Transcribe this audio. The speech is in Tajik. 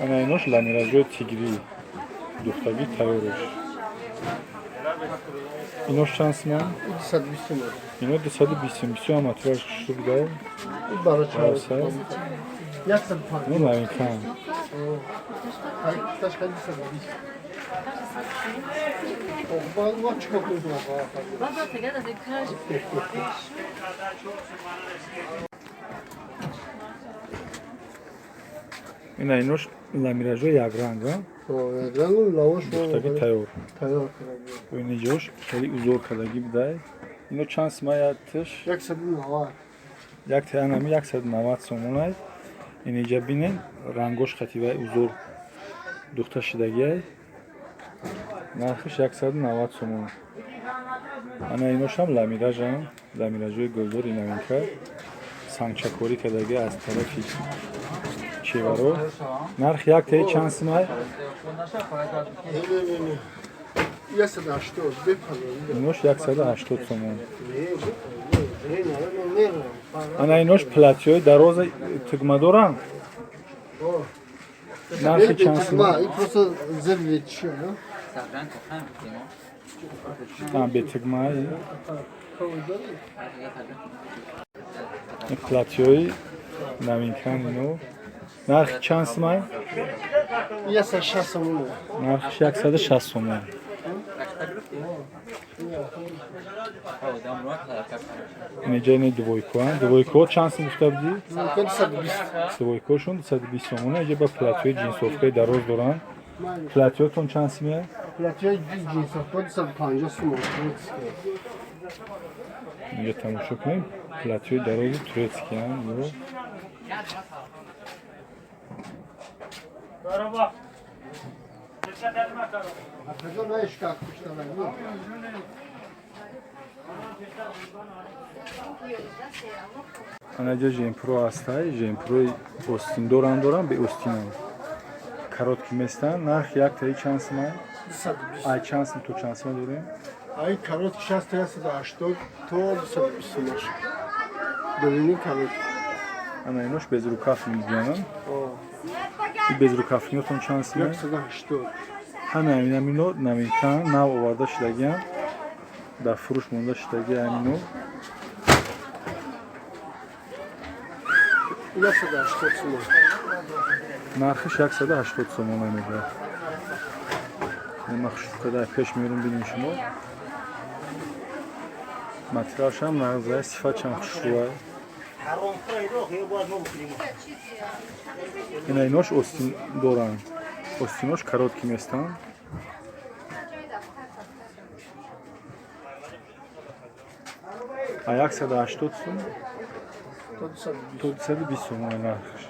Ана инош ламиражои тигрӣ, духтагӣ тайёрш. Инош чанд суман? 220 сомон. Ино 220 сум, бисёр материалш хушрӯ буда. Барои чанд? Арса. 150. Ино новинкаан. Ташка 220. Ма чикор кунем? Баба tagada de kaž. Ина инош ламиражои якранг, а? Якрангу лавош. Духтагӣ тайёр. Тайёр карда. Иниҷош хеле узор кардагӣ будай. Ино чанд сума якташ? 190. Як таянами 190 сомонай. Иниҷа бинен, рангош хативай узор духта шидагиай. Нархиш 190 сомон. Ана иношам ламиражам, ламиражои гулдор, инавинка сангчакорӣ кардаги аз тарафи чеваро. Нарх як таи чанд сумай? Не, не, не. 180 бепазон. Инош 180 сомон. Не, не, не, не. Ана инош платьёи дароза тугма доранд. Нархи чанд сум? И просто зеб чи, А, бетугма. Ин платьёи новинкан ино. Нархи чанд сумай? 160 сомон. Нархиш 160 сомон. Инҷа ини двойкоан. Двойкоҳо чанд сум гуфта будӣ? 220. Двойкоҳошон 220 сомона. Инҷа ба платьёи ҷинсовкаи дароз доранд. Платьётон чанд сумия? Платьёи ҷинсовка 250 сомон. Инҷа тамошо кунем. Платьёи дарози турецкиян. Merhaba. Dikkat etme karım. Каҷо наишкак пуштана? Анаҷа жемпро ҳастай. Жемпрои остиндорам дорам, бе остинам. Короткий местан. Нарх як таи чанд сумай? 220. Ай чанд сум то чанд сума дорем? Ай короткий 60 180 то 220 сомон. Долини короткий. Ана инош безрукав мегӯянам. И безрукавниётон чанд сумай? 180. Ҳама аминамино новинкан, нав оварда шудагиам, дар фурӯш монда шудаги амино. 180 сомон. Нархиш 180 сомона мегӯяд. Ма хушрӯкада пеш меёрем, бинем шумо. Материалшам нағзай, сифатшам хушрӯай. Ина инош остин доранд. Остинош короткий местанд. А 180 сум То 220. то 220 сомона нархш.